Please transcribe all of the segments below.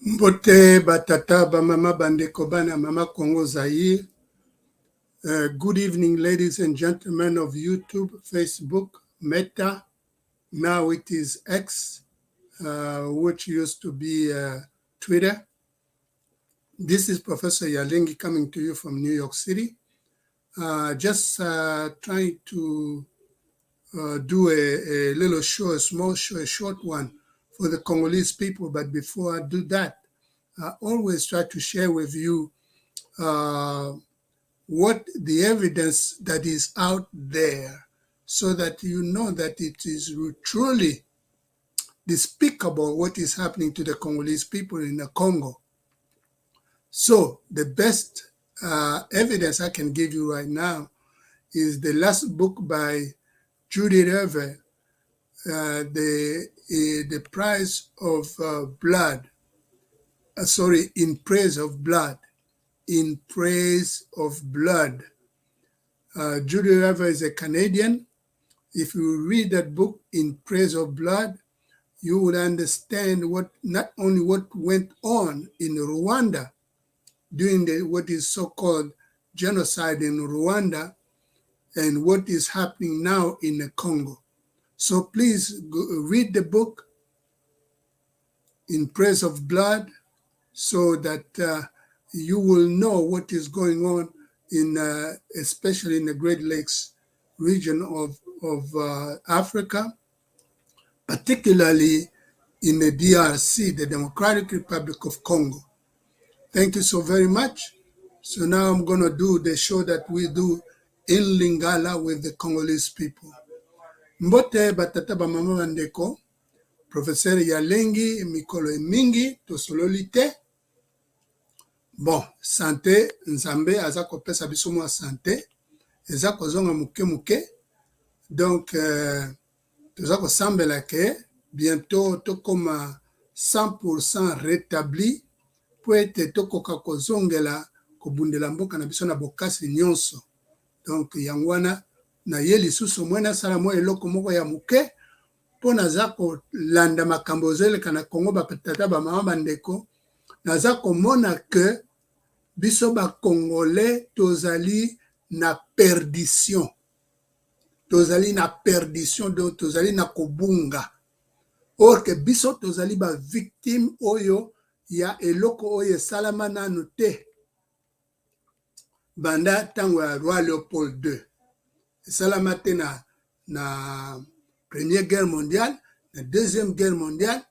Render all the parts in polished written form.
Mbote batata, bamama, bandeko, bana, mama Congo Zaire. Good evening, ladies and gentlemen of YouTube, Facebook, Meta. Now it is X, which used to be Twitter. This is Professor Yalengi coming to you from New York City. Just trying to do a little show, a small show, a short one for the Congolese people. But before I do that, I always try to share with you what the evidence that is out there so that you know that it is truly despicable what is happening to the Congolese people in the Congo. So the best evidence I can give you right now is the last book by Judith Herve, the Price of Blood. Sorry, In Praise of Blood. In Praise of Blood. Judith Herve is a Canadian. If you read that book, In Praise of Blood, you would understand what not only what went on in Rwanda during the what is so-called genocide in Rwanda and what is happening now in the Congo. So please go, read the book, In Praise of Blood, so that you will know what is going on in, especially in the Great Lakes region of Africa, particularly in the DRC, the Democratic Republic of Congo. Thank you so very much. So now I'm going to do the show that we do in Lingala with the Congolese people. Mbote batata, bamama, bandeko, professeur Yalengi, mikolo mingi tosololi te. Bon, santé, Nzambe aza kopesa biso mwa santé, eza kozonga moke moke. Donc toza kosambela ke bientôt tokóma 100% rétabli mpo ete tokoka kozongela kobundela mboka na biso na bokasi nyonso. Donc yango wana naye lisusu mwe nasala mwa eloko moko ya moke mpo naza kolanda makambo ezoleka na Kongo. Batata, bamama, bandeko, naza komona ke biso Bacongolais tozali na perdition, tozali na perdition, donc tozali na kobunga, or ke biso tozali bavictime oyo ya eloko oyo esalama nanu te banda ntango ya roi Léopold II. Esalama te na Première Guerre mondiale, na Deuxième Guerre mondiale,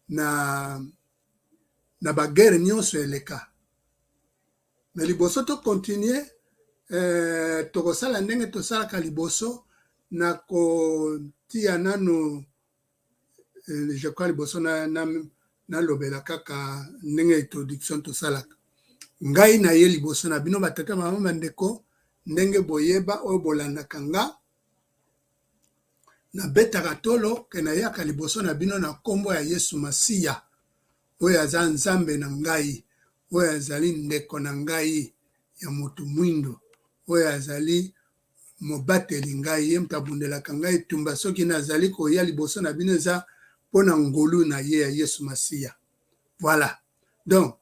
na baguerre nyonso eleka. Me liboso tocontinuer, tokosala ndenge tosalaka liboso na kotia nanu, je crois, liboso nalobela na kaka ndenge introduction tosalaka. Ngai na ye liboso na bino, batata, mama, bandeko, ndenge boyeba oyo bolandaka nga, nabetaka tolo ke nayaka liboso na bino na nkombo ya Yesu Masiya, oyo aza Nzambe na ngai, oyo azali ndeko na ngai ya motu mwindo, oyo azali mobateli ngai, ye moto abundelaka ngai etumba. Soki nazali koya liboso na bino, eza mpo na ngolu na ye ya Yesu Masiya. Voilà. Donc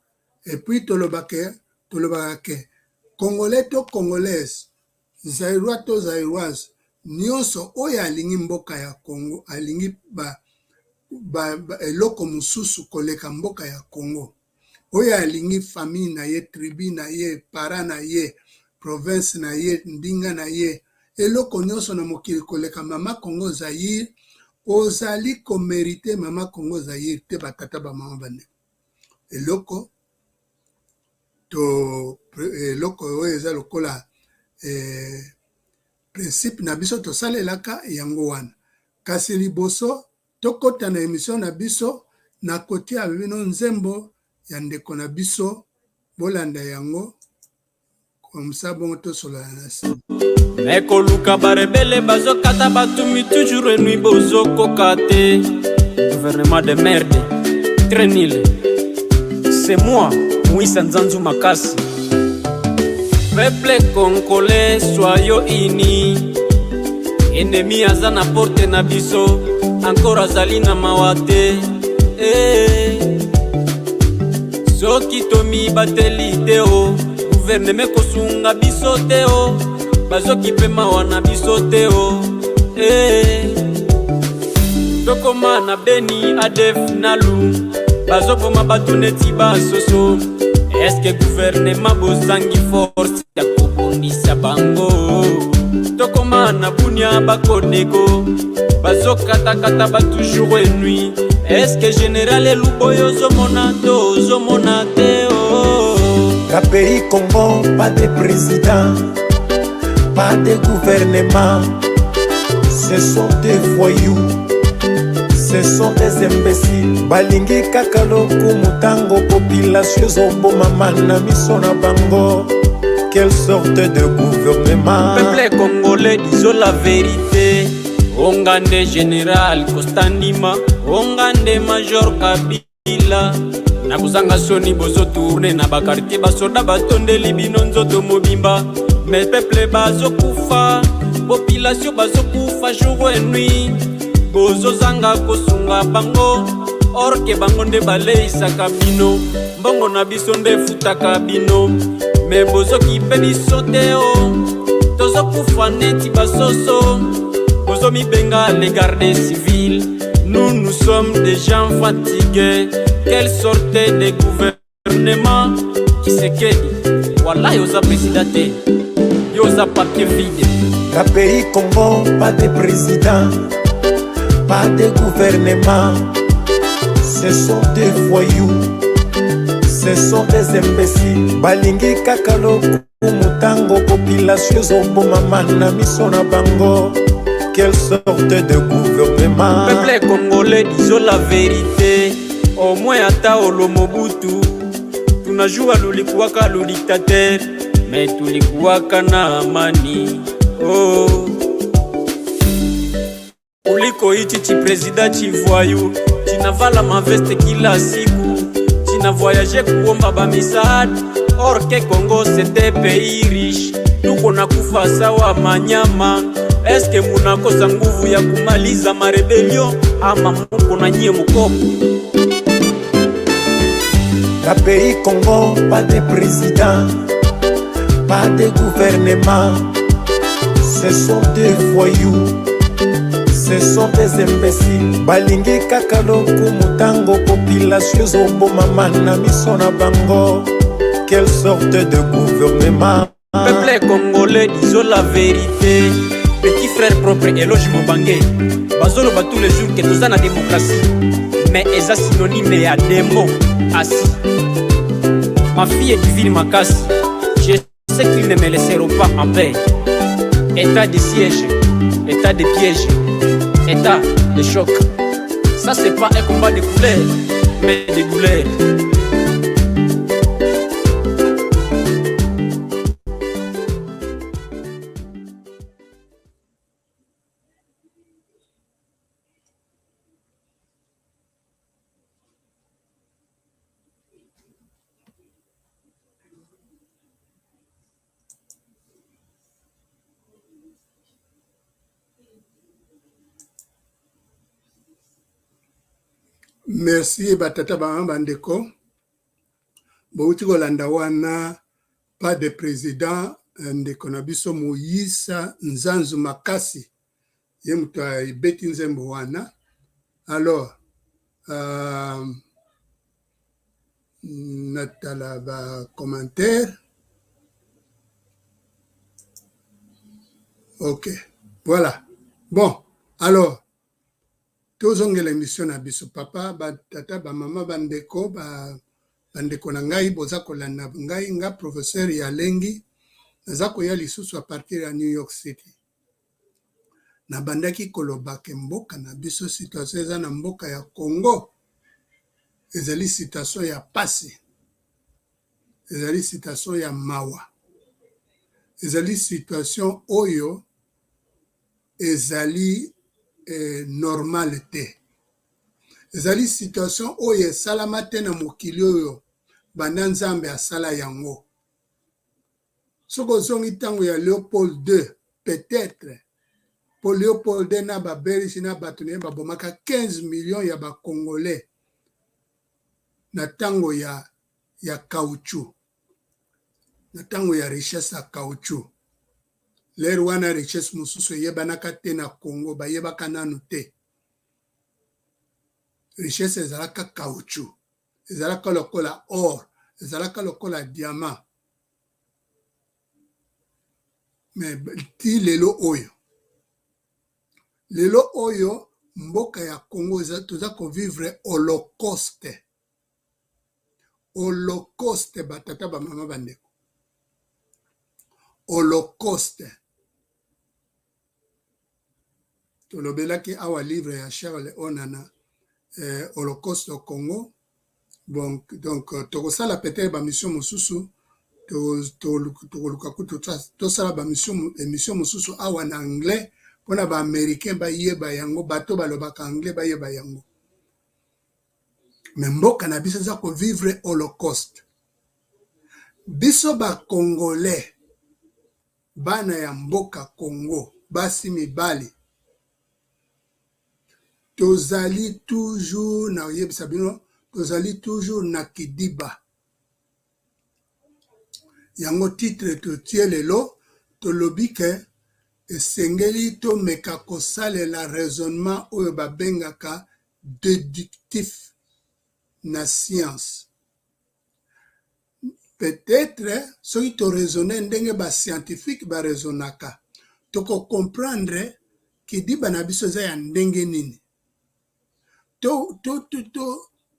et puis tolobaka ke Congolais to Congolaise, Zaïrois to Zaïroise, nyonso oyo alingi mboka ya Congo, alingi ba eloko mosusu koleka mboka ya Congo, oyo alingi famille na ye, tribu na ye, parent na ye, province na ye, ndinga na ye, eloko nyonso na mokili koleka mama Congo Zaire, ozali komériter mama Congo Zaire te. Batata, bamama, bandeko, eloko to eloko oyo eza lokola principe na biso tosalelaka yango wana. Kasi liboso tokɔta na émission na biso, nakotia bino nzembo ya ndeko na biso, bolanda yango comme ça, bongo tosolola na nsima. Me koluka barebelles bazokata bato mitu jour et nuit, bozokoka te. Gouvernement de merde, très nul. C'est moi, Moïse Nzanzu Makasi. Peuple congolais, soyons unis. Ennemi aza na porte na biso, encore azali na mawa te. Eh. Soki tomibateli te o, guvernema ekosunga biso te o, bazokipe mawa na biso te o. Eh. Tokoma na Beni, ADF Nalu, bazoboma bato neti basoso. Eske guvernema bozangi force ya kobundisa bango? Tokoma na Bunia, bakodeko bazokatakata bato jour et nuit. Eske général Eluboyo ozomona to ozomona te o? Ka pays Congo, pas de président, pas de gouvernement. Ce sont des voyous, ce sont des imbéciles. Balingi kaka lokumu tango population ezobomama na miso na bango. Quelle sorte de gouvernement? Peuple congolais, disons la vérité. Ongande général Kostandima, ongande major Kabila. Na kozanga soni bozotourne na bakartier, basoda batondeli bino nzoto mobimba. Mais peuple bazokufa, population bazokufa jour et nuit. Bozozanga kosunga bango, or que bango nde baleisaka bino, mbongo na biso nde efutaka bino. Me bozokipe biso te o, tozokufa neti basoso. Bozomibenga les gardes civils, nous, nous sommes des gens fatigués. Quelle sorte de gouvernement? Tshisekedi, wallahi oza président te, yo oza papier vide. Ka pays Congo, pas de président, pas de gouvernement. Ce sont des voyous, ce sont des imbéciles. Balingi kaka lokumu tango population ezobomama na miso na bango. Quelle sorte de gouvernement? Peuple congolais, disons la vérité. Au moins ata olo Mobutu, tunajua lulikuwaka lu dictateur, mais tulikuwaka na amani oh. Kuliko hichi chiprezida chivoyou chinavala maveste kila siku, china voyage kuomba bamisaada, or que Congo, c'était pays riche. Tuko na kufa sawa manyama. Eske munakosa nguvu ya kumaliza marebelio ama muko na nyie mukopo? Ka pays Congo, pas de président, pas de gouvernement. Ce sont des voyous, ce sont des imbéciles. Balingi kaka lokumu tango population ezobomama na miso na bango. Quelle sorte de gouvernement? Peuple congolais, disons la vérité. Petit frère propre Eloge Mobange, bazoloba tous les jours que toza na démocratie, mais eza synonyme ya démo assis. Ma fille est divine Makasi, je sais qu'ils ne me laisseront pas en paix. État de siège, état de piège, état de choc. Ça, c'est pas un combat de couleurs, mais de douleur. Merci batata, bamama, bandeko bouti kolanda wana. Pas de président, ndeko na biso Moyisa Nzanzu Makasi, ye moto ebeti nzembo wana. Alors natala bacommentaire. Ok, voilà. Bon, alors tozongela émission na biso. Papa, batata, bamama, bandeko, bandeko na ngai boza kolanda ngai, nga professeur Yalengi, naza koya lisusu à partir ya New York City. Nabandaki koloba ke mboka na biso, situation eza na mboka ya Congo ezali situation ya pasi, ezali situation ya mawa, ezali situation oyo ezali normal te, ezali situation oyo esalama te na mokili oyo banda Nzambe asala yango. Soki ozongi ntango ya Léopold II, peut-être, mpo Léopold II na babelge na bato na ye babomaka 15 millions ya bacongolais. na ntango ya caoutchouc, na ntango ya richesse ya caoutchouc. Lere wana richesse mosusu eyebanaka te na Congo, bayebaka nanu te. Richesse ezalaka caoutchouc, ezalaka lokola or, ezalaka lokola diamant. Mais ti lelo oyo, lelo oyo mboka ya Congo toza kovivre holocauste. Holocauste, batata, bamama, bandeko, holocauste. Tolobelaki awa livre ya Charles Onana, Holocauste au Congo. Bon, donc tokosala peut-être bamission mosusu, tokoluka kutu tosala bamission, émission mosusu awa na anglais mpona baaméricain bayeba yango, bato balobaka anglais bayeba yango. Mais mboka na biso eza kovivre holocauste. Biso bacongolais, bana ya mboka Congo, basi, mibali, tozali toujours na oyebisa bino, tozali toujours na kidiba. Yango titre totie lelo, tolobi ke esengeli tomeka kosalela raisonnement oyo babengaka déductif na science. Peut-être soki toraisonne ndenge bascientifique baraisonnaka, tokocomprendre kidiba na biso eza ya ndenge nini,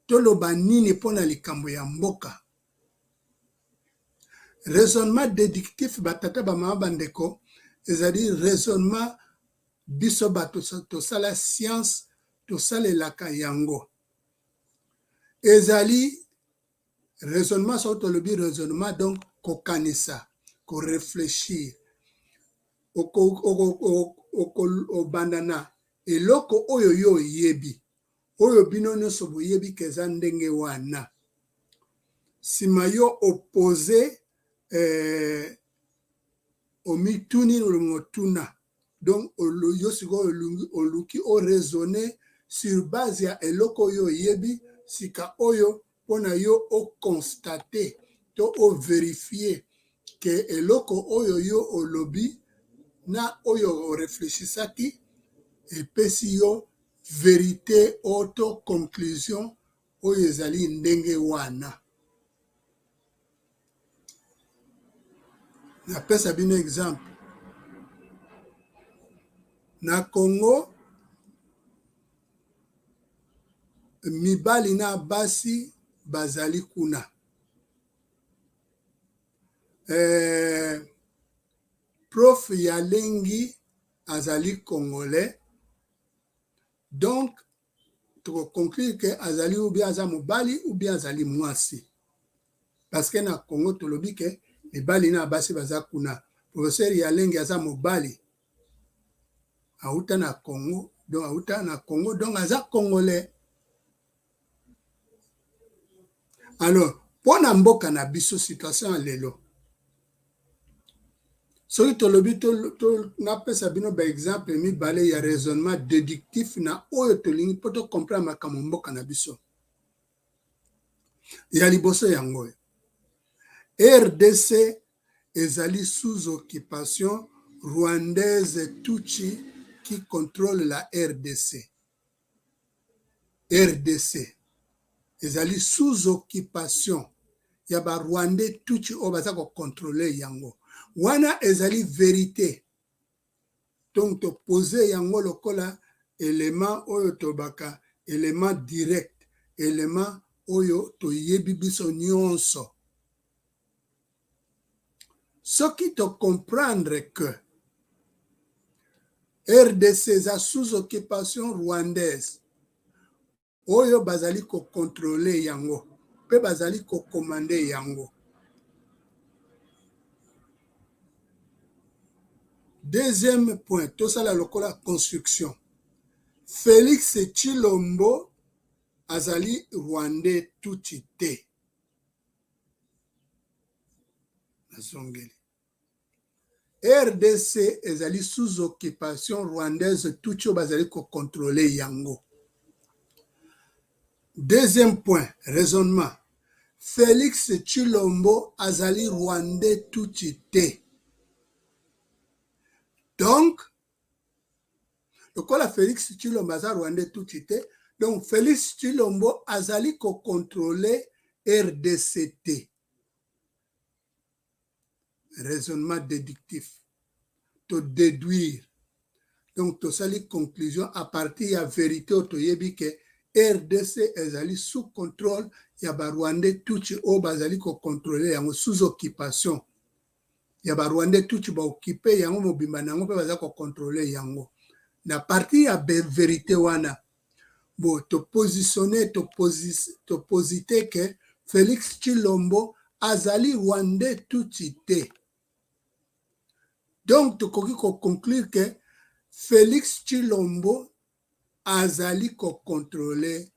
toloba nini mpona likambo ya mboka. Raisonnement déductif, batata, bamama, bandeko, ezali raisonnement biso bato tosala science tosalelaka yango. Ezali raisonnement, soki tolobi raisonnement, donc kokanisa, korefléchir. Obanda na eloko oyo yo oyebi, oyo bino nyonso boyebi ke eza ndenge wana. Nsima yo opose, omituni motuna. Donc yo sikoyo oluki oraisonne sur base ya eloko oyo oyebi sika oyo, mpona yo oconstate to overifie ke eloko oyo yo olobi na oyo oreflechisaki epesi yo vérité to conclusion oyo ezali ndenge wana. Napesa bino exemple: na Congo, mibali na basi bazali kuna. Prof Yalengi azali congolais, donc tokoconclure ke azali ou bien aza mobali ou bien azali mwasi, parce que na Congo tolobi ke mibali na basi baza kuna. Professeur Yalengi aza mobali, auta na Congo, donc auta na Congo, donc aza congolais. Alors mpo na mboka na biso, situation ya lelo, soki tolobi, napesa bino baexemple mibale ya raisonnement déductif na oyo tolingi mpo tocomprendre makambo mboka na biso. Ya liboso yango oyo: RDC ezali sous occupation rwandaise tutsi qui contrôle la RDC. RDC ezali sous occupation ya barwandais tutsi oyo baza kocontrôle yango. Wana ezali vérité. Donc topose yango lokola élément oyo tobaka élément direct, élément oyo toyebi biso nyonso. Soki tocomprendre que RDC eza sous occupation rwandaise oyo bazali kocontrôle yango mpe bazali kocommander yango. Deuxième point, tosala lokola construction: Félix Tshilombo azali rwandais tutsi te. Nazongeli: RDC ezali sous occupation rwandaise tutsi oyo bazali kocontrôle yango. Deuxième point, raisonnement. Félix Tshilombo azali Rwandais Tutsi te. Donc, lokola Félix Tshilombo aza Rwandais Tutsi te, donc Félix Tshilombo azali ko contrôler RDC te. Raisonnement déductif. To déduire. Donc tosali conclusion à partir ya vérité oyo toyebi ke RDC ezali sous contrôle ya ba Rwandais Tutsi oyo bazali ko contrôler yango sous occupation ya ba Rwandais Tutsi, ba occuper yango mobimba na yango mpe baza ko contrôler yango. Na partir ya vérité wana, bo topositionne, toposite ke Félix Tshilombo azali Rwandais Tutsi te. Donc tokoki koconclure ke Félix Tshilombo azali kocontrôler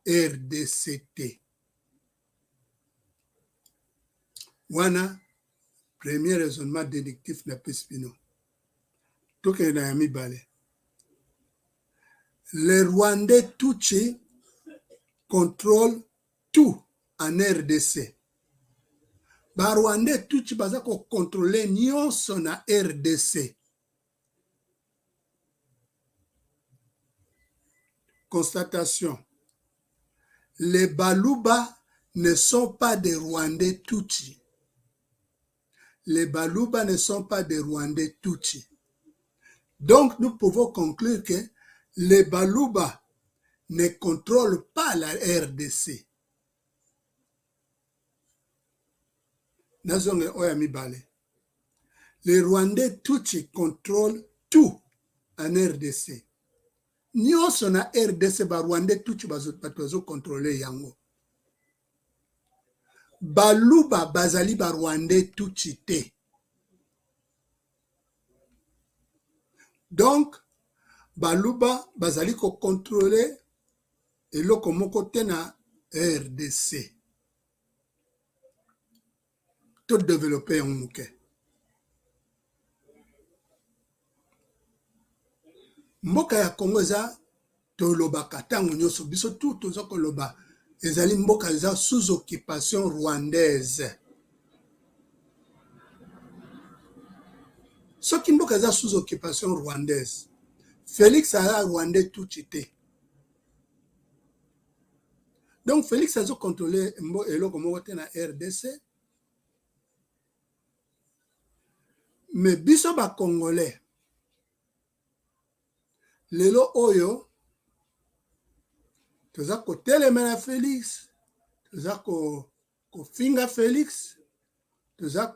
RDC te. Wana premier raisonnement déductif napesi bino. Tokende na ya mibale. Les Rwandais Tutsi contrôlent tout en RDC. Ba Rwandais Tutsi baza kocontrôler nyonso na RDC. Constatation. Les Baluba ne sont pas des Rwandais Tutsi. Les Baluba ne sont pas des Rwandais Tutsi. Donc nous pouvons conclure que les Baluba ne contrôlent pas la RDC. Nazonge oyo mibale. Les Rwandais Tutsi contrôlent tout en RDC. Nyonso na RDC, ba Rwandais Tutsi bato bazocontrôler yango. Baluba bazali ba Rwandais Tutsi te. Donc Baluba bazali kocontrôler eloko moko te na RDC. Todévelopper yango moke. Mboka ya Congo eza, tolobaka ntango nyonso, biso tu toza koloba, ezali mboka eza sous occupation rwandaise. Soki mboka eza sous occupation rwandaise, Félix aza Rwandais Tutsi te. Donc Félix azocontrôler eloko moko te na RDC. Mais biso Bacongolais lelo oyo toza kotelemela Félix, toza kofinga Félix, toza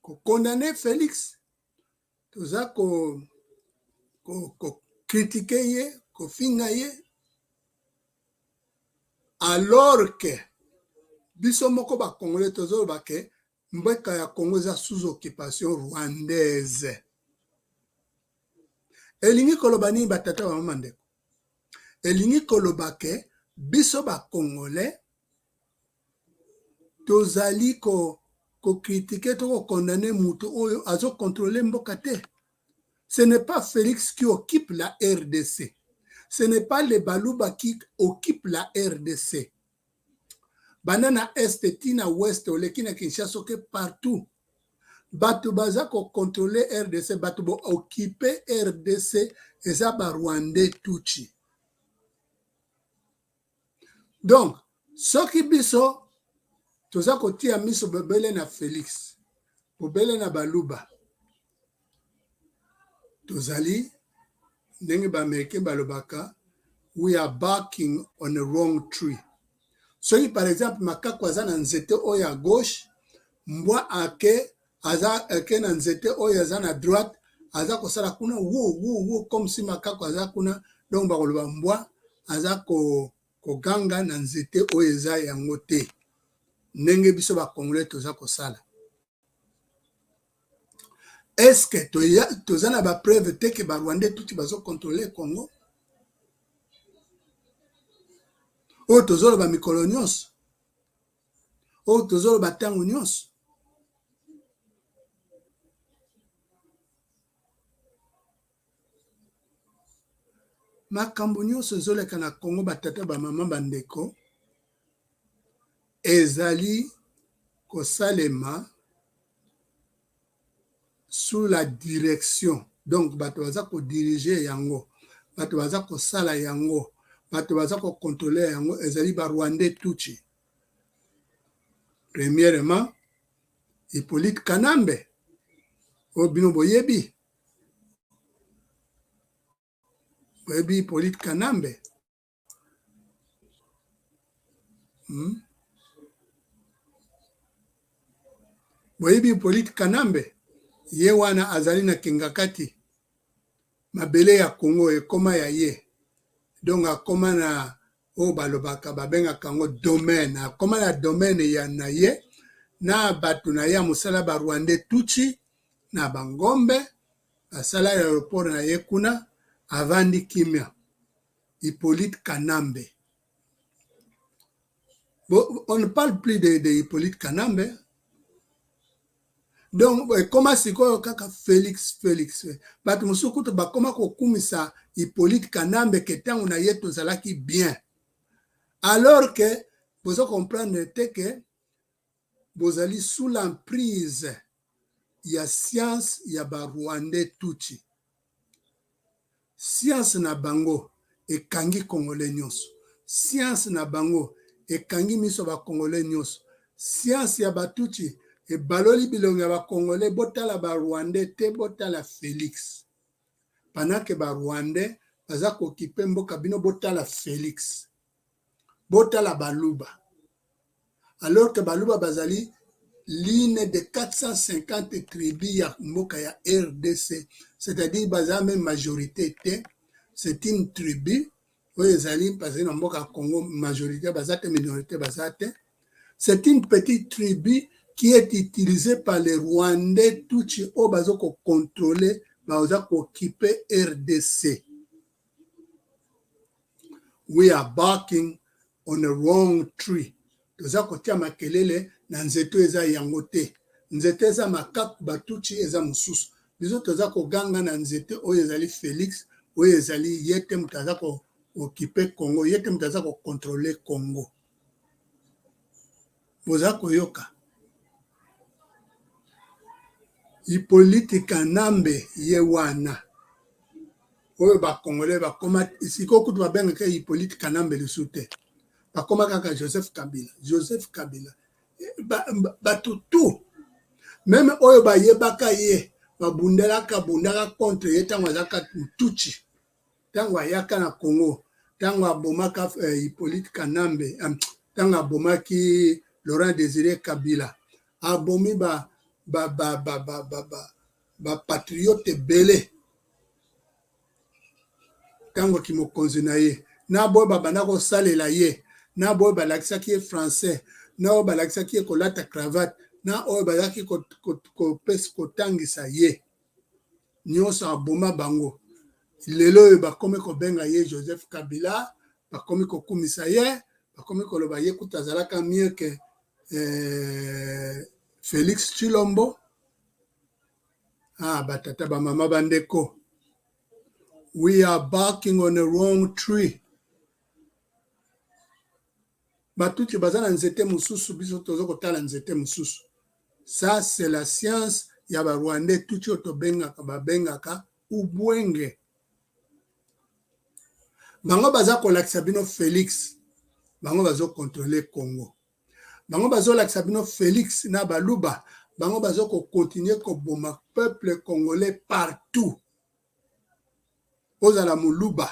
kocondamner Félix, toza kocritiquer ye, kofinga ye, alors que biso moko Bacongolais tozoloba ke mboka ya Congo eza sous occupation rwandaise. Elingi koloba nini, batata, bamama, ndeko? Elingi koloba ke biso Bacongolais tozali kocritiquer to kocondamner moto oyo azocontrôler mboka te. Ce n'est pas Félix qui occupe la RDC, ce n'est pas les Baluba qui occupent la RDC. Banda na est ti na ouest, oleki na Kinshasa, oke partout, bato baza kocontrôler RDC, bato baoccuper RDC eza Barwandais Tutsi. Donc soki biso toza kotia miso bobele na Félix, bobele na Baluba, tozali ndenge Baaméricain balobaka, we are barking on a wrong tree. Soki par exemple makako aza na nzete oyo ya gauche, mbwa ake aza ake na nzete oyo aza na droite, aza kosala kuna wo wo wo comme si makako aza kuna. Donc bakoloba mbwa aza koganga na nzete oyo eza yango te. Ndenge biso Bacongolais toza kosala, est-ce toza na bapreuve te ke Barwandais Tutsi bazocontrôler Congo oyo tozoloba mikolo nyonso, oyo tozoloba ntango nyonso? Makambo nyonso ezoleka na Congo ba tata ba mama ba ndeko ezali kosalema sous la direction donc bato baza ko diriger yango bato baza kosala yango bato baza ko controler yango ezali ba rwandais tutsi premièrement Hippolyte Kanambe oyo bino boyebi Boyebi Hippolyte Kanambe? Hmm? Boyebi Hippolyte Kanambe? Ye wana azali na Kingakati. Mabele ya Congo ekoma ya ye. Donc akoma na oyo balobaka babengaka yango domaine. Akoma na domaine ya na ye na bato na ye ya mosala ba Rwandais Tutsi na bangombe Asala aeroport na ye kuna avandi kimia. Hippolyte Kanambe. Bon, on ne parle plus de, de Hippolyte Kanambe. Donc ekoma sikoyo kaka Felix Felix. Bato mosusu kutu bakoma kokumisa Hippolyte Kanambe ke ntango na ye tozalaki bien. Alors que bozo comprendre te ke bozali sous l'emprise ya science ya ba rwandais tutsi. Science na bango ekangi congolais nionso. Science na bango ekangi miso ya ba congolais nionso. Science ya ba tutsi ebaloli bilongi ya ba congolais botala ba rwandais te botala Felix. Pendant que ba rwandais baza ko occuper mboka bino botala Felix. Botala baluba. Alors que baluba bazali l'une de 450 tribus ya mboka ya rdc c'est-à-dire baza meme majorite te c'est une tribu oyo ezali bazali na mboka ya Congo majorite baza te minorite baza te c'est une petite tribu qui est utilisée par les Rwandais Tutsi oyo bazo ko contrôler baza ko occuper rdc We are barking on a wrong tree. Toza kotia makelele na nzete oyo eza yango te. Nzete eza makaku batutsi eza mosusu. Biso toza koganga na nzete oyo ezali Felix, oyo ezali ye te moto aza ko occuper Congo, ye te moto aza ko controler Congo. Boza koyoka? Hippolyte Kanambe ye wana oyo ba congolais bakoma sikoyo kutu babengaka Hippolyte Kanambe lisusu te bakoma kaka Joseph Kabila Joseph Kabila bato tout meme oyo bayebaka ye babundelaka bundaka contre ye ntango azalaka Tutsi Tango ayaka na Congo, tango abomaka Hyppolite Kanambe, tango abomaki Laurent Desire Kabila, abomi ba ba ba ba ba ba ba ba patriotes ebele tango kimokonzi na ye, na boyo babanda kosalela ye, na boyo balakisaki ye français, na oyo balakisaki ye kolata cravate, na oyo bazalaki kotangisa ye. Nionso aboma bango lelo oyo bakomi kobenga ye Joseph Kabila bakomi kokumisa ye bakomi koloba ye kutu azalaka mieux que eh, Felix Tshilombo ah batata ba mama bandeko we are barking on a wrong tree Batutsi baza na nzete mosusu biso tozo kotala nzete mosusu ça c'est la science ya ba rwandais tutsi oyo tobengaka babengaka ubwenge bango baza kolakisa bino Felix bango bazo controler Congo bango bazolakisa bino Felix na baluba bango bazo ko continuer koboma peuple congolais partout ozala muluba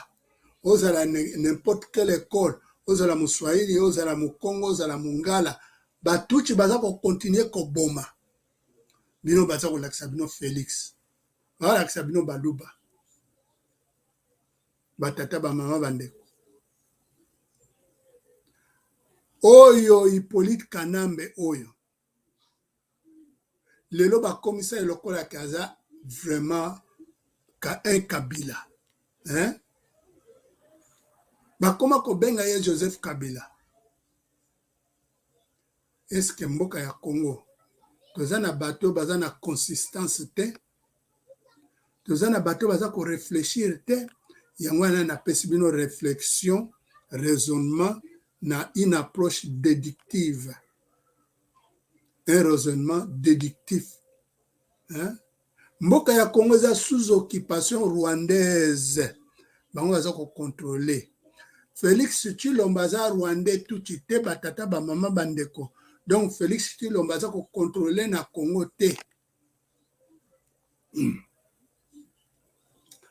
ozala n'importe quelle ecole ozala muswahili ozala mukongo ozala mungala ba tutshi baza ko continuer koboma bino baza kolakisa bino Felix balakisa bino baluba ba tata ba mama ba ndeko oyo Hippolyte Kanambe oyo Lelo bakomisa ye lokola ke aza vraiment ka un Kabila hein? Bakoma kobenga ye Joseph Kabila. Est-ce que mboka ya Congo toza na bato baza na consistance te? Toza na bato baza ko reflechir te? Yango wana napesi bino réflexion, raisonnement na une approche déductive, un raisonnement déductif, hein? Mboka ya Congo eza sous occupation rwandaise, bango baza kocontrôler. Félix Tshilombo aza rwandais tutsi te, batata, bamama, bandeko. Donc Félix Tshilombo aza kocontrôler na Congo te.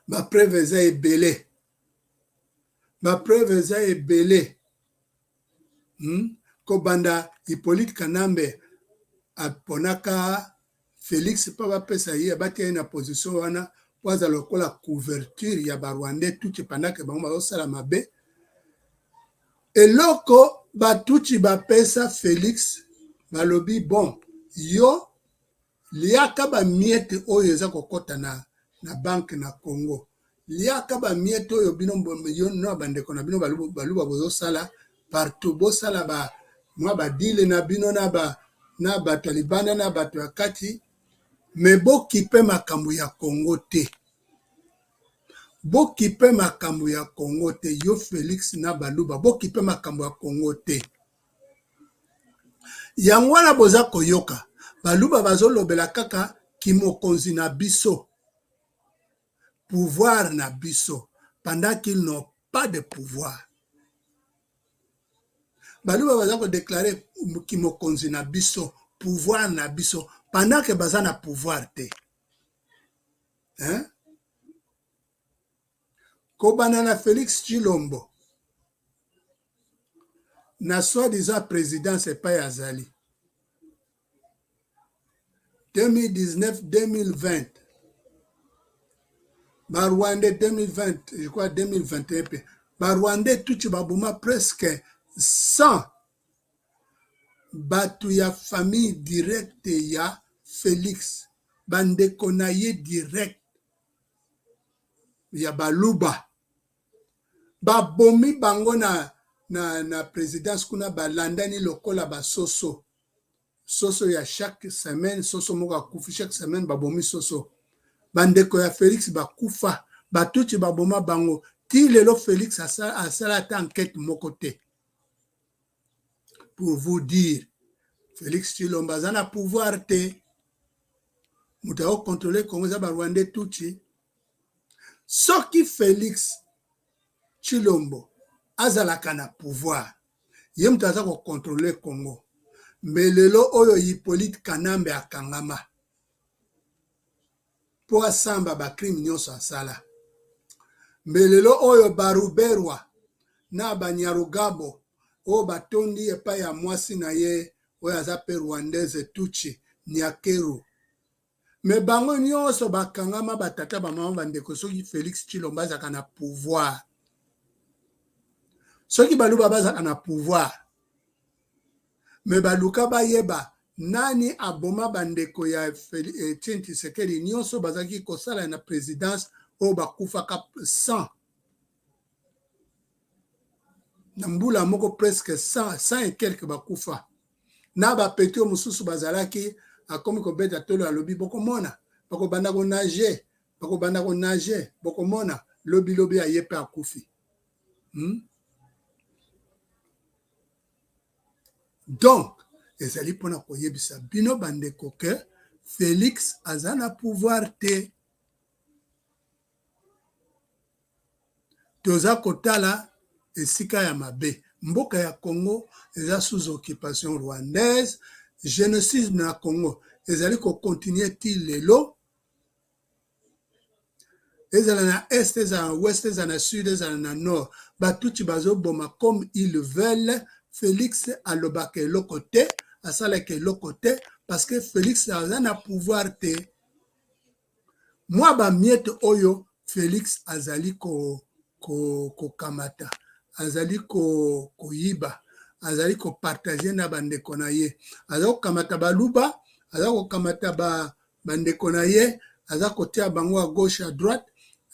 Bapreuve eza ebele, bapreuve eza ebele. Kobanda Hippolyte Kanambe aponaka Félix mpo bapesa ye, batia ye na position wana mpo aza lokola couverture ya barwandais tutsi pendant que bango bazosala mabe. Eloko batutsi bapesa Félix, balobi: "Bon, yo liaka bamiettes oyo eza kokɔta na banque na Congo, liaka bamiettes oyo bino yo na bandeko na bino baluba bozosala partout, bosala ba mwa badeal na bino na bato ya libanda na bato ya kati, mais bokipe makambo ya Congo te, bokipe makambo ya Congo te. Yo Félix na baluba, bokipe makambo ya Congo te." Yango wana boza koyoka baluba bazolobela kaka kimokonzi na biso, pouvoir na biso, pendant qu'ils n'ont pas de pouvoir. Baluba baza kodéclarer kimokonzi na biso, pouvoir na biso, pendant que baza na pouvoir te, hein? Kobanda na Félix Tshilombo na soi-disant présidence epai azali 2019, 2020, barwandais, 2020 je crois, 2021 mpe, barwandais tutsi baboma presque 100 bato ya famille directe ya Félix, bandeko na ye direct ya baluba. Babomi bango na présidence kuna, balandani lokola basoso, soso ya chaque semaine, soso moko akufi chaque semaine. Babomi soso, bandeko ya Félix bakufa, batutsi baboma bango. Ti lelo Félix asala ata enquête moko te. Pour vous dire, Félix Tshilombo aza na pouvoir te. Moto akocontrôler Congo eza barwandais tutsi. Soki Félix Tshilombo azalaka na pouvoir, ye moto aza kocontrôler Congo, mbe lelo oyo Hippolyte Kanambe akangama mpo asamba bacrime nyonso asala. Mbe lelo oyo Baruberwa na Banyarugabo oyo batondi epai ya mwasi na ye oyo aza mpe rwandaise tutsi, Nyakeru, mais bango nyonso bakangama. Batata, bamama, bandeko, soki Félix Tshilombo azalaka na pouvoir, soki baluba bazalaka na pouvoir, mais baluka bayeba nani aboma bandeko ya Etienne Tshisekedi nyonso bazalaki kosala na présidence, oyo bakufaka 100 na mbula moko, presque 100, 100 et quelque bakufa na bapetits oyo mosusu bazalaki. Akomi kobeta tolo, alobi: "Bokomona, bakobanda konager, bakobanda konager, bokomona." Lobilobi aye mpe akufi. Donc ezali mpona koyebisa bino bandeko que Félix aza na pouvoir te. Toza kotala esika ya mabe. Mboka ya Congo eza sous occupation rwandaise. Génocide na Congo ezali kocontinuer ti lelo, ezala na est, ezala na ouest, ezala na sud, ezala na nord. Batutsi bazoboma comme ils veulent. Félix alobaka eloko te, asalaka eloko te, parce que Félix aza na pouvoir te. Mwa bamiettes oyo Félix azali kokamata, azali koyiba, azali kopartager na bandeko na ye. Aza kokamata baluba, aza kokamata bandeko na ye, aza kotia bango à gauche, à droite.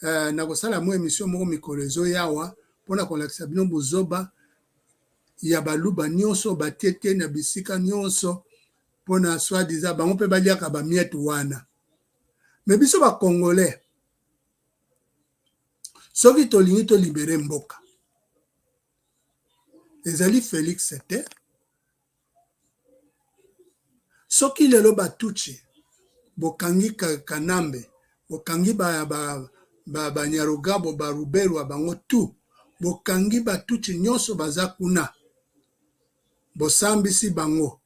Na kosala mwa émission moko mikolo ezoyawa mpona kolakisa bino bozoba ya baluba nyonso batie te na bisika nyonso mpona soi-disant bango mpe baliaka bamiettes wana. Mais biso bacongolais, Soki tolingi to libere mboka, ezali Felix te. Soki lelo ba Tutshi bokangi Kanambe, bokangi ba, ba, ba, ba Nyarugabo, ba Ruberwa, bango tout, bokangi ba Tutshi nyonso baza kuna, bosambisi bango,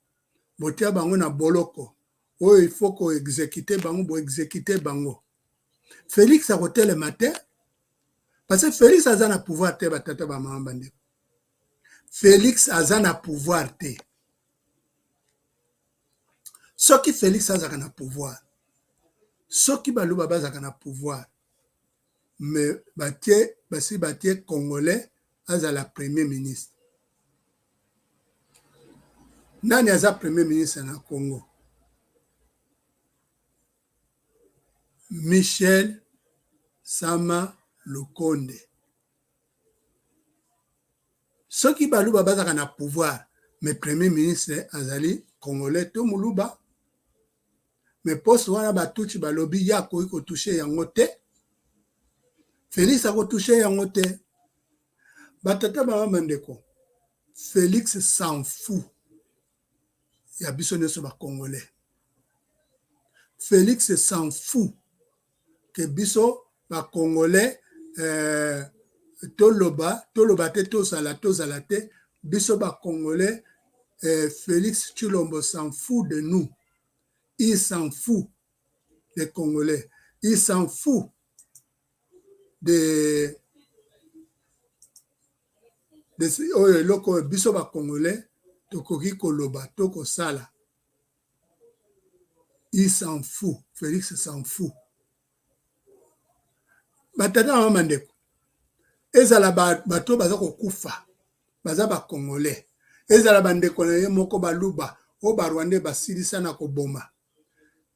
botia bango na boloko, oyo il faut ko executer bango, bo executer bango. Felix akotelema te, parce que Felix aza na pouvoir te, batata ba mama bandeko. Felix aza na pouvoir te. Soki Felix azalaka na pouvoir, soki baluba bazalaka na pouvoir, mais batie basi batie congolais azala premier ministre. Nani aza premier ministre na Congo? Michel Sama Lukonde. Soki baluba bazalaka na pouvoir, mais premier ministre azali congolais to muluba, mais poste wana ba tutsi balobi ye akoki ko toucher yango te, Felix ako toucher yango te. Ba tata ba mama ndeko, Felix s'en fout ya biso nyonso ba congolais. Felix s'en fout que biso ba congolais euh, toloba toloba te tozala tozala te biso ba congolais euh, Felix Tshilombo s'en fout de nous il s'en fout des congolais il s'en fout de oyo eloko oyo biso ba congolais tokoki koloba to kosala il s'en fout Felix s'en fout batata na mama ndeko ezala bato baza kokufa baza ba congolais ezala bandeko na ye moko baluba oyo ba rwandais basilisa na koboma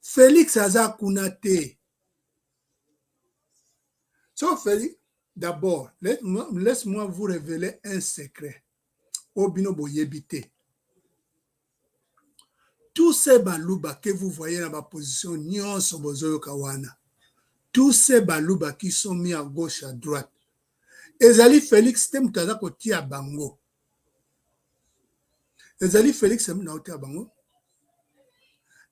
Felix aza kuna te so Felix d'abord laisse-moi vous révéler un secret oyo bino boyebi te. Tous ces baluba que vous voyez na ba position nyonso bozoyoka wana, tous ces baluba qui sont mis à gauche à droite, ezali Felix te moto aza kotia bango. Ezali Felix moto akotia bango.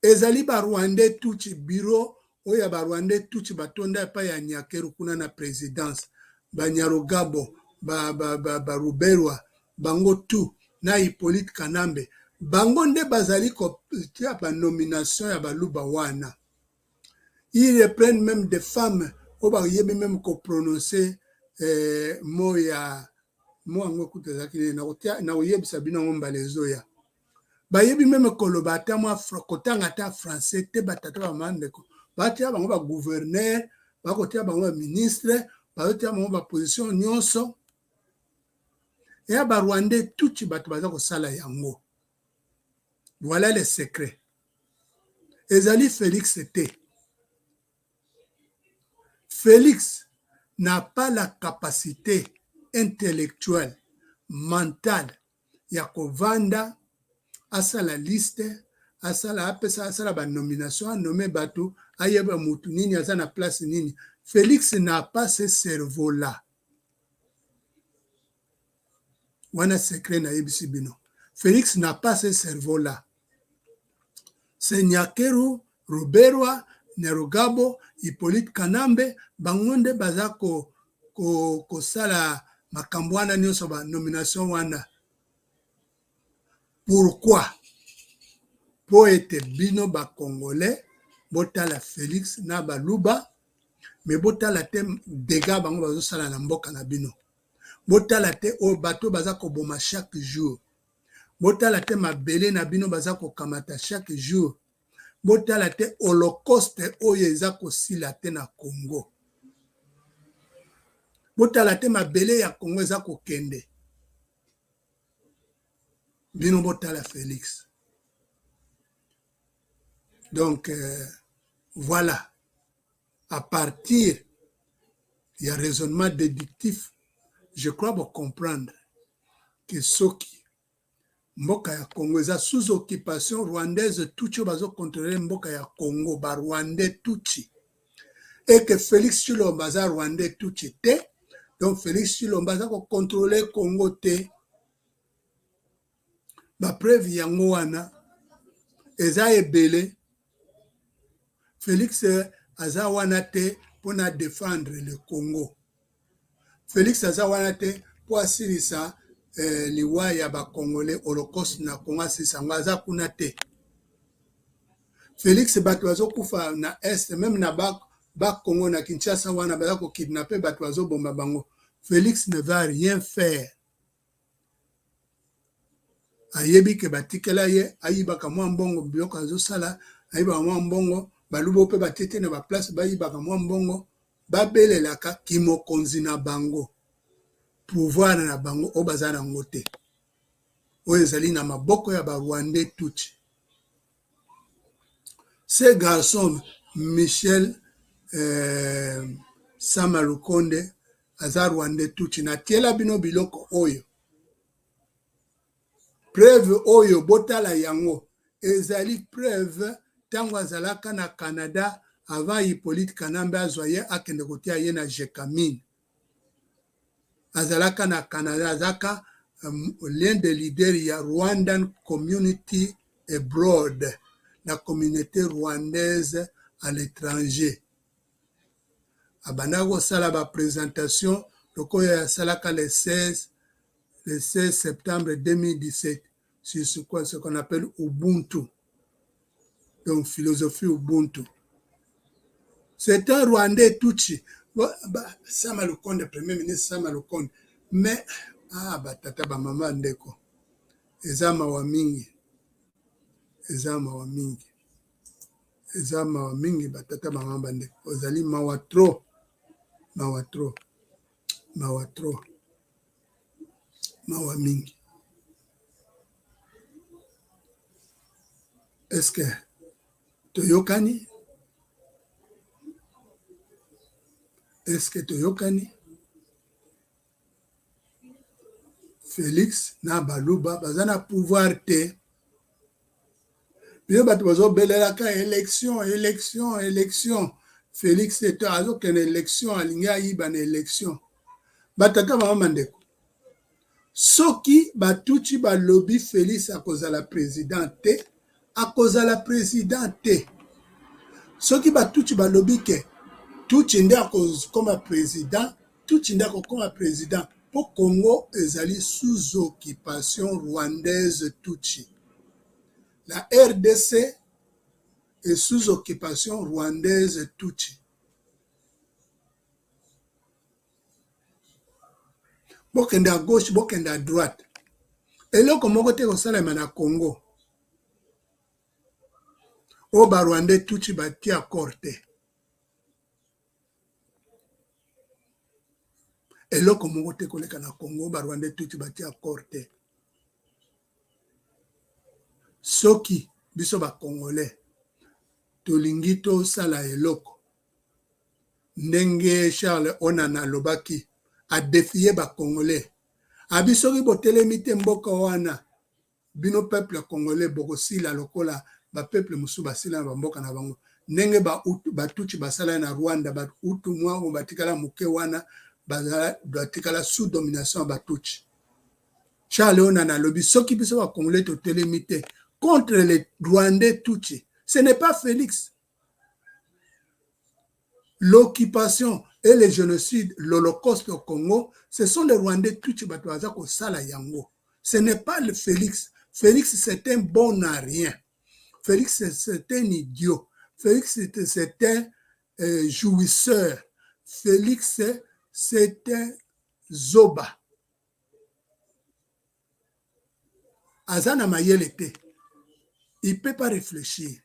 Ezali ba Rwandais Tutsi bureau oyo ya ba Rwandais Tutsi batonda epai ya Nyakeru kuna na presidence, ba Nyarugabo, ba, ba, ba, ba Ruberwa, bango tout na Hyppolite Kanambe bango nde bazali kotia ba nomination ya baluba wana. Ils reprennent même des femmes oyo bayebi même ko prononcer eh, mot ya mot yango kutu ezalaki nini, nakoyebisa bino yango mbala ezoya. Bayebi meme koloba ata mwa kotanga ata français te, batata ba mama ndeko batia bango ba gouverneur, bakotia bango ba ministre, bazotia bango ba position nyonso. Eya ba rwandais tutsi bato baza kosala yango. Voilà le secret. Ezali Felix te. Felix n'a pas la capacité intellectuelle, mentale ya kovanda asala liste, asala apesa asala ba nomination, anome bato, ayeba mutu nini aza na place nini. Felix n'a pas ce cerveau là. Wana secret nayebisi bino. Felix n'a pas ce cerveau là. C'est Nyakeru, Ruberwa, Nyarugabo, Hippolyte Kanambe, bango nde baza ko ko kosala makambo wana nyonso ba nomination wana. Pourquoi? Po ete bino ba Congolais botala Felix na baluba mais botala te dégâts bango bazosala na mboka na bino. Botala te oyo bato baza koboma chaque jour. Botala te mabele na bino baza kokamata chaque jour. Botala te holocauste oyo eza kosila te na Congo. Botala te mabele ya Congo eza kokende. Bino botala Felix. Donc euh, voilà, à partir ya raisonnement déductif, je crois bo comprendre que soki mboka ya Congo eza sous occupation rwandaise tutsi oyo bazo contrôler mboka ya Congo ba rwandais tutsi et que Felix Tshilombo aza rwandais tutsi te. Donc Felix Tshilombo aza ko contrôler Congo te. Ba preuve yango wana eza ebele. Felix aza wana te pona defendre le Congo. Felix aza wana te po asilisa eh, liwa ya ba Congolais, holocauste na Congo asilisa yango, aza kuna te. Felix bato bazokufa na est meme na ba ba Congo na Kinshasa wana baza ko kidnapper bato bazoboma bango. Felix ne va rien faire. Ayebi ke batikela ye ayibaka mwa mbongo biloko azosala ayibaka mwa mbongo baluba pe batie te na ba place bayibaka mwa mbongo babelelaka kimokonzi na bango pouvoir na bango oyo baza na yango te oyo ezali na maboko ya ba rwandais tutsi. Ce garçon Michel euh, Sama Lukonde aza rwandais tutsi natiela bino biloko oyo preuve oyo botala yango ezali preuve ntango azalaka na Canada avant Hippolyte Kanambe azwa ye akende kotia ye na Gecamine azalaka na Canada azalaka l'un des leaders ya Rwandan community abroad la communauté rwandaise à l'étranger abandaka kosala ba présentation lokola asalaka le 16 le 16 septembre 2017 sur ce qu'on ce qu'on appelle Ubuntu donc philosophie Ubuntu c'est un Rwandais Tutsi Sama Lukonde premier ministre Sama Lukonde mais ah batata ba mama ndeko eza mawa mingi eza mawa mingi eza mawa mingi batata ba mama bandeko ozali mawa trop mawa trop mawa trop mawa mingi est-ce que toyokani est-ce que toyokani Felix na baluba baza na pouvoir te bino bato bazobelelaka élection élection élection Felix eto azokende élection alingi ayiba na élection batata mama bandeko soki batuti balobi Felix akozala président te akozala président te soki batuti balobi ke tutsi nde akokoma président tutsi nde akokoma président mpo Congo ezali sous occupation rwandaise tutsi la RDC est sous occupation rwandaise tutsi bokende à gauche bokende à droite eloko moko te kosalema na Congo oyo ba rwandais tutsi batie accord te eloko moko te koleka na Congo ba rwandais tutsi batie accord te soki biso ba congolais tolingi tosala eloko ndenge Charles Onana alobaki adefie ba congolais abi soki botelemi te mboka wana bino peuple congolais bokosila lokola ba peuple mosusu basila na bamboka na bango ndenge batutsi basala na Rwanda bahutu mwa oyo batikala moke wana batikala sous domination ya batutsi Charles Onana alobi soki biso ba congolais totelemi te contre les rwandais tutsi ce n'est pas Félix l'occupation et le génocide l'holocauste au Congo ce sont les rwandais tutsi bato baza kosala yango ce n'est pas le Félix Félix c'est un bon à rien Félix c'est un idiot Félix c'est un jouisseur Félix c'est un zoba aza na mayele te il peut pas réfléchir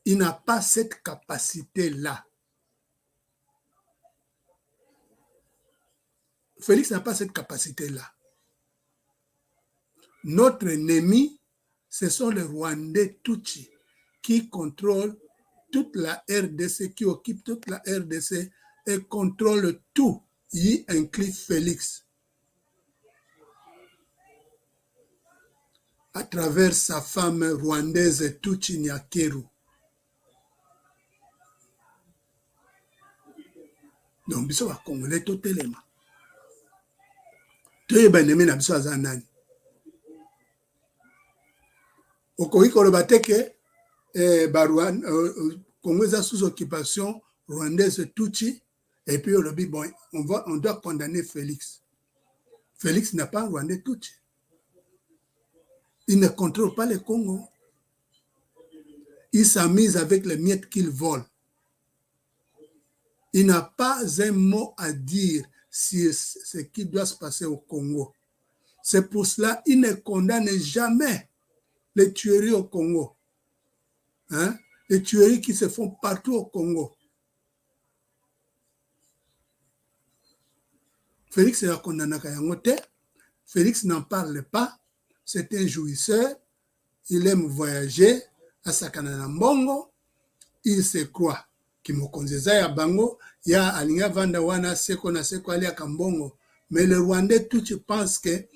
il n'a pas cette capacité là Félix n'a pas cette capacité là notre ennemi ce sont les Rwandais Tutsi qui contrôlent toute la RDC, qui occupent toute la RDC et contrôlent tout, y inclut Félix. À travers sa femme rwandaise Tutsi Nyakeru. Donc, biso ba Congolais totelema. Toyeba ennemi na biso aza nani. Okoki koloba te ke eh, ba Congo eza sous occupation rwandaise tutsi et puis olobi bon, on doit condamner Félix. Félix n'a pas rwandais tutsi. Il ne contrôle pas le Congo. Il s'amuse avec les miettes qu'il vole. Il n'a pas un mot à dire sur ce qui doit se passer au Congo. C'est pour cela qu'il ne condamne jamais les tueries au Congo. Hein? Les tueries qui se font partout au Congo. Félix akondamnaka yango te. Félix n'en parle pas. C'est un jouisseur. Il aime voyager. Asakana na mbongo. Il se croit ki mokonzi eza ya bango, ya alingi avanda wana seko na seko, aliaka mbongo. Mais le Rwandais tutsi pense que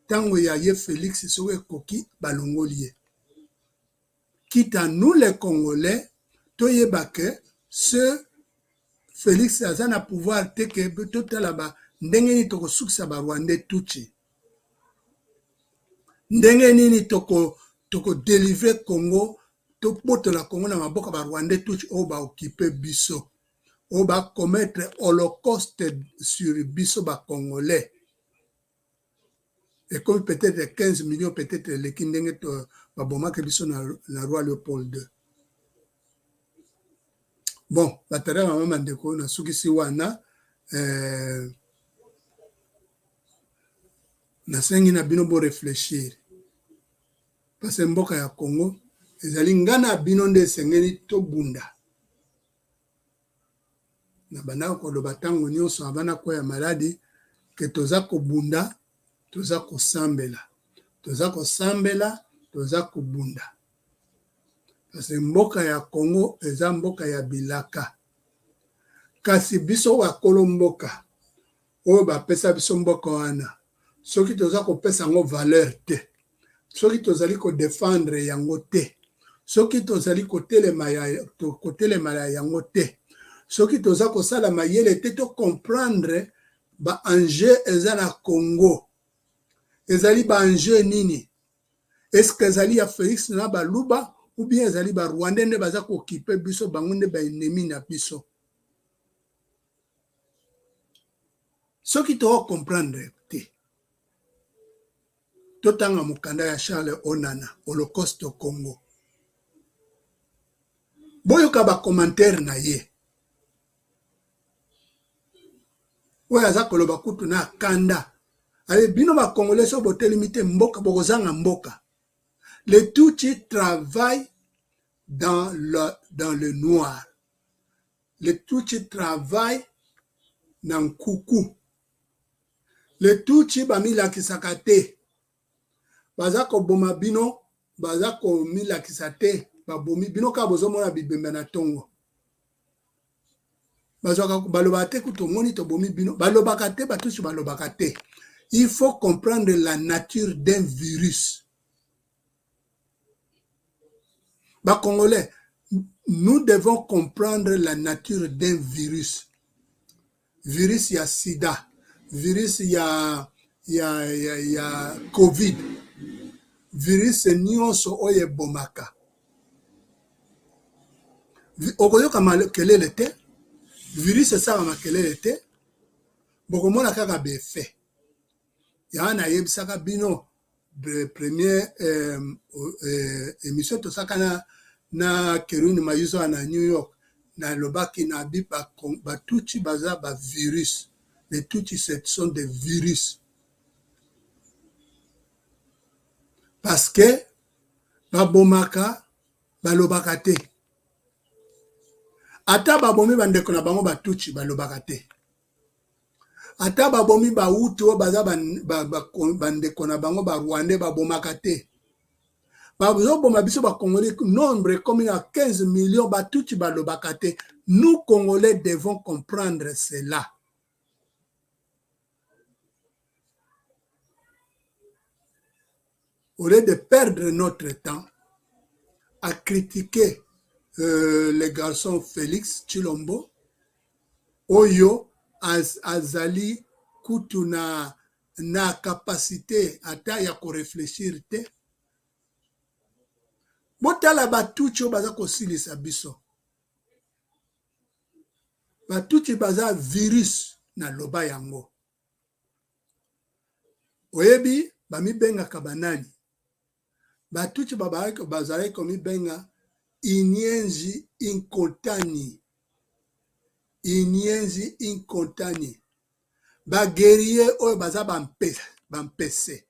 ntango ya ye Félix soki ekoki, balongoli ye. Quitte à nous les Congolais toyeba ke ce Félix aza na pouvoir te, ke totala ba ndenge nini tokosukisa Barwandais tutsi, ndenge nini tokodélivrer Congo, tobotola Congo na maboko ya Barwandais tutsi oyo baoccuper biso, oyo bacommettre holocauste sur biso Bacongolais. Ekomi peut-être 15 millions, peut-être eleki ndenge babomaki biso na roi Léopold II. Bon, batata, mama, bandeko, nasukisi wana. Nasengi na bino boréfléchir, parce mboka ya Congo ezali nga na bino nde esengeli tobunda. Na bandaka koloba ntango nyonso abana koya maladi ke toza kobunda, toza kosambela, toza kosambela, toza kobunda, parce mboka ya Congo eza mboka ya bilaka. Kasi biso bakolo mboka oyo bapesa biso mboka wana, soki toza kopesa yango valeur te, soki tozali kodéfendre yango te, soki tozali kotelema yango te, soki toza kosala mayele te, tocomprendre baenjeu eza na Congo, ezali baenjeu nini? Est-ce ezali ya Félix na Baluba ou bien ezali Barwandais nde baza kooccuper biso, bango nde baennemi na biso? Soki tokocomprendre te, totanga mokanda ya Charles Onana, Holocauste au Congo. Boyoka bacommentaire na ye oyo aza koloba kutu na kanda ale bino Bacongolais, soki botelemi te, mboka bokozanga mboka. Les Tutsi travaillent dans le noir. Les Tutsi travaillent na nkuku. Les Tutsi bamilakisaka te. Baza koboma bino, baza komilakisa te. Babomi bino kaka, bozomona bibembe na ntongo. Bazwaka, balobaka te kutu omoni tobomi bino, balobaka te. Batusi balobaka te. Il faut comprendre la nature d'un virus. Bacongolais, nous devons comprendre la nature d'un virus. Virus ya sida, virus ya Covid, virus nyonso oyo ebomaka, okoyoka makelele te. Virus esalaka makelele te, bokomona kaka baeffet yango. Nayebisaka bino premier émission tosalaka na Kerwin Mayuzo na New York, nalobaki na bi Batutsi baza bavirus. Les Tutsi, ce sont des virus, parce que babomaka, balobaka te. Ata babomi bandeko na bango, Batutsi balobaka te. Ata babomi Bahutu oyo baza bandeko na bango, Barwandais babomaka te. Bazoboma biso Bacongolais, nombre ekomi na 15 millions, Batutsi balobaka te. Nous Congolais devons comprendre cela. Au lieu de perdre notre temps à critiquer le garçon Félix Tshilombo, oyo azali kutu na na capacité ata ya koreflechir te. Botala batutsi oyo baza kosilisa biso. Batutsi baza virus, na loba yango. Oyebi bamibengaka banani? Batutsi bazalaki komibenga Inyenzi Inkotanyi. Inyenzi Inkotanyi. Ba guerrier oyo baza bampese.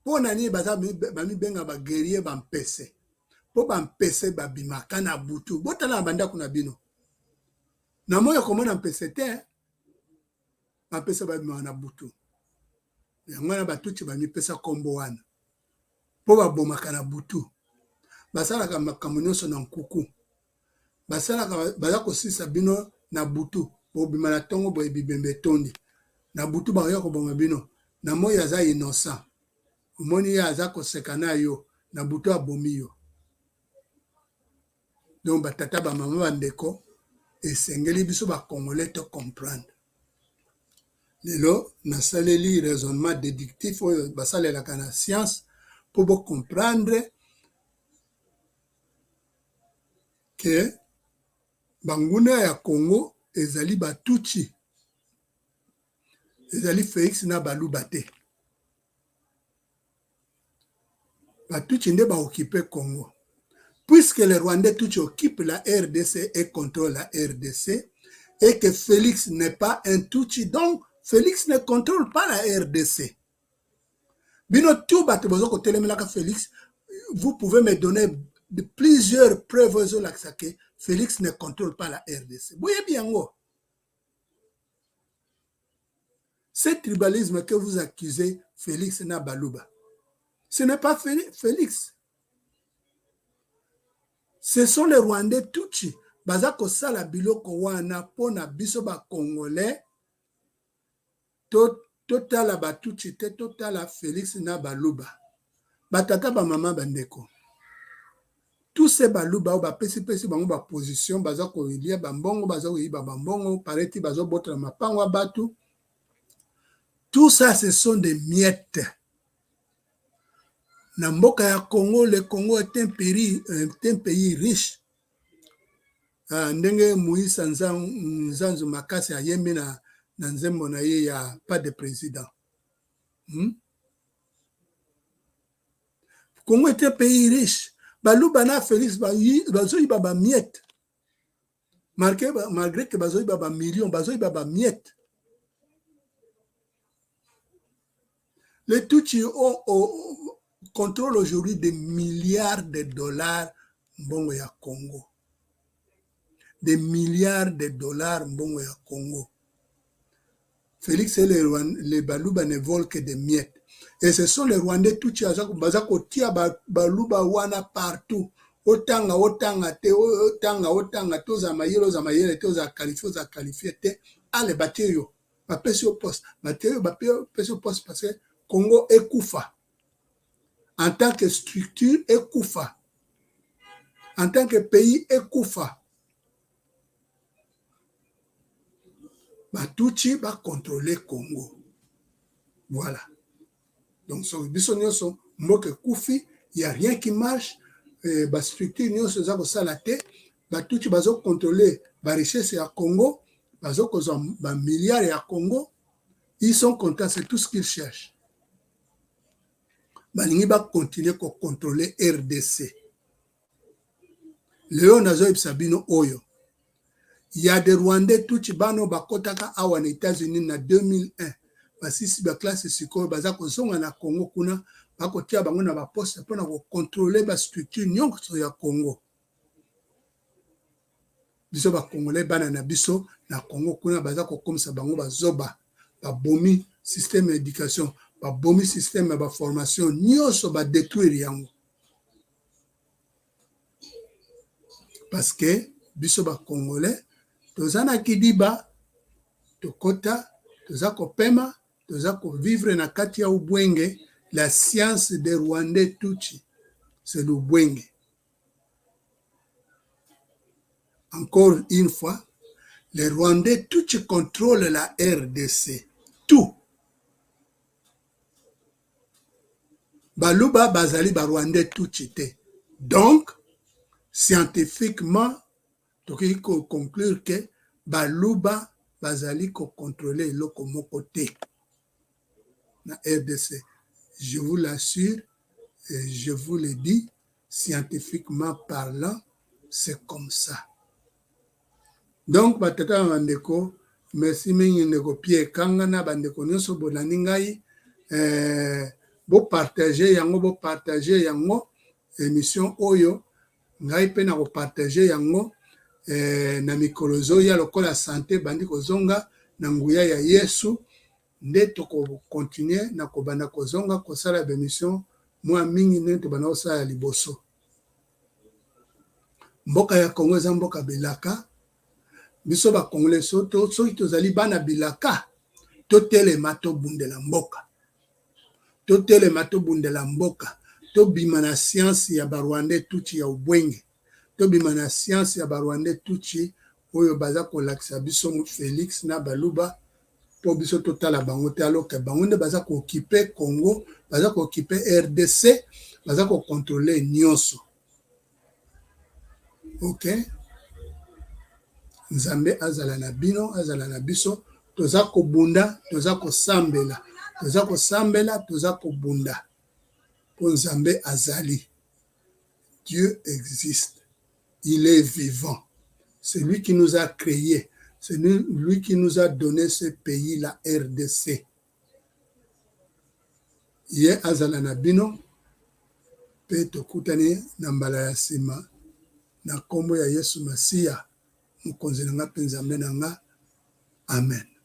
Mpo na nini baza bamibenga ba guerrier bampese? Mpo bampese babimaka na butu. Botala na bandako na bino. Na moi okomona mpese te. Bampese babimaka na butu. Yango wana batutsi bamipesa nkombo wana. Mpo babomaka na butu. Basalaka makambo nyonso na nkuku. Basalaka baza kosilisa bino na butu. Bobima na ntongo boye bibembe etondi. Na butu bakoya koboma bino. Na moi aza innocent. Omoni ye aza koseka na yo. Na butu abomi yo. Donc batata ba mama bandeko esengeli biso ba congolais to comprendre. Lelo nasaleli raisonnement déductif oyo basalelaka na science mpo bo comprendre ke banguna ya Congo ezali batutsi, ezali Felix na baluba te. Batutsi nde ba occupe Congo. Puisque les Rwandais Tutsi occupent la RDC et contrôlent la RDC, et que Félix n'est pas un Tutsi, donc Félix ne contrôle pas la RDC. Bino tout bato bozo kotelemelaka Félix, vous pouvez me donner de plusieurs preuves ezolakisa ke Félix ne contrôle pas la RDC. Boyebi yango. Ce tribalisme que vous accusez Félix na Baluba, ce n'est pas Félix. Ce sont les Rwandais Tutsi baza kosala biloko wana mpona biso ba Congolais totala ba Tutsi te, totala Félix na Baluba. Batata bamama bandeko, tous ces Baluba oyo bapesipesi bango baposition, baza kolia bambongo, baza koyiba bambongo, pareti bazobotela mapango ya bato. Tout ça, ce sont des miettes. Na mboka ya Congo, le Congo est un pays riche. Ndenge Moïse Nzanzu Makasi ayembi na nzembo na ye ya pas de président. Congo est un pays riche. Baluba na Félix bazoyiba bamiettes. Malgré que bazoyiba bamillion, bazoyiba bamiettes. Les Tutsis contrôlent aujourd'hui des milliards de dollars mbongo ya Congo. Des milliards de dollars mbongo ya Congo. Félix et les Baluba ne volent que des miettes. Et ce sont les Rwandais Tutsis baza kotia Baluba wana partout. Otanga, otanga te, otanga, otanga te, ozala mayele, ozala mayele te, ozala qualifié, ozala qualifié te. Ale batie yo, bapesi yo poste, batie yo, bapesi yo poste parce que Congo ekufa. En tant que structure ekufa. En tant que pays ekufa. Batutsi bacontrôle Congo. Voilà. Donc soki biso nyonso mboka ekufi, y a rien qui marche, bastructure nyonso eza kosala te, batutsi bazocontrôle barichesse ya Congo, bazokozwa bamilliard ya Congo, ils sont contents, c'est tout ce qu'ils cherchent. Balingi bacontinue kocontrôle RDC. Lelo nazoyebisa bino oyo ya de Rwandais Tutsi, bana oyo bakɔtaka awa na États-Unis na 2001, basisi baklasse, sikoyo baza kozonga na Congo kuna, bakotia bango na baposte mpona kocontrôle bastructure nyonso ya Congo. Biso bacongolais, bana na biso na Congo kuna, baza kokomisa bango bazoba. Babomi système ya éducation, babomi système ya baformation nyonso, badétruire yango parce que biso bacongolais toza na kidiba, tokota, toza kopema, toza kovivre na kati ya ubwenge. La science des Rwandais Tutsi, c'est l'ubwenge. Encore une fois, les Rwandais Tutsi contrôlent la RDC. Baluba bazali ba Rwandais Tutsi te. Donc, scientifiquement, tokoki ko conclure que Baluba bazali ko contrôler eloko moko te na RDC. Je vous l'assure, et je vous le dis, scientifiquement parlant, c'est comme ça. Donc batata na bandeko, merci mingi ndeko Pierre Kanga na bandeko nyonso bolandi ngai eh, bopartage yango bopartage yango émission oyo ngai mpe nakopartage yango eh, na mikolo ezoya lokola sante ebandi kozonga na nguya ya Yesu nde tokokontinue na kobanda kozonga kosala bemission mwa mingi ndenge tobanda kosala liboso. Mboka ya Congo eza mboka bilaka. Biso ba Congolais soki tozali bana bilaka, totelema tobundela mboka. Totelema tobundela mboka. Tobima na science ya ba Rwandais Tutsi ya ubwenge. Tobima na science ya ba Rwandais Tutsi oyo baza kolakisa biso Felix na Baluba mpo biso totala bango te alors que bango nde baza ko occuper Congo, baza ko occuper RDC, baza ko contrôler nyonso. Ok, Nzambe azala na bino, azala na biso. Toza kobunda, toza kosambela, toza kosambela, toza kobunda mpo Nzambe azali. Dieu existe, il est vivant. C'est lui qui nous a créés, c'est lui qui nous a donné ce pays, la RDC. Ye azala na bino mpe tokutani na mbala ya nsima na nkombo ya Yesu Masiya, mokonzi na nga mpe Nzambe na nga. Amen.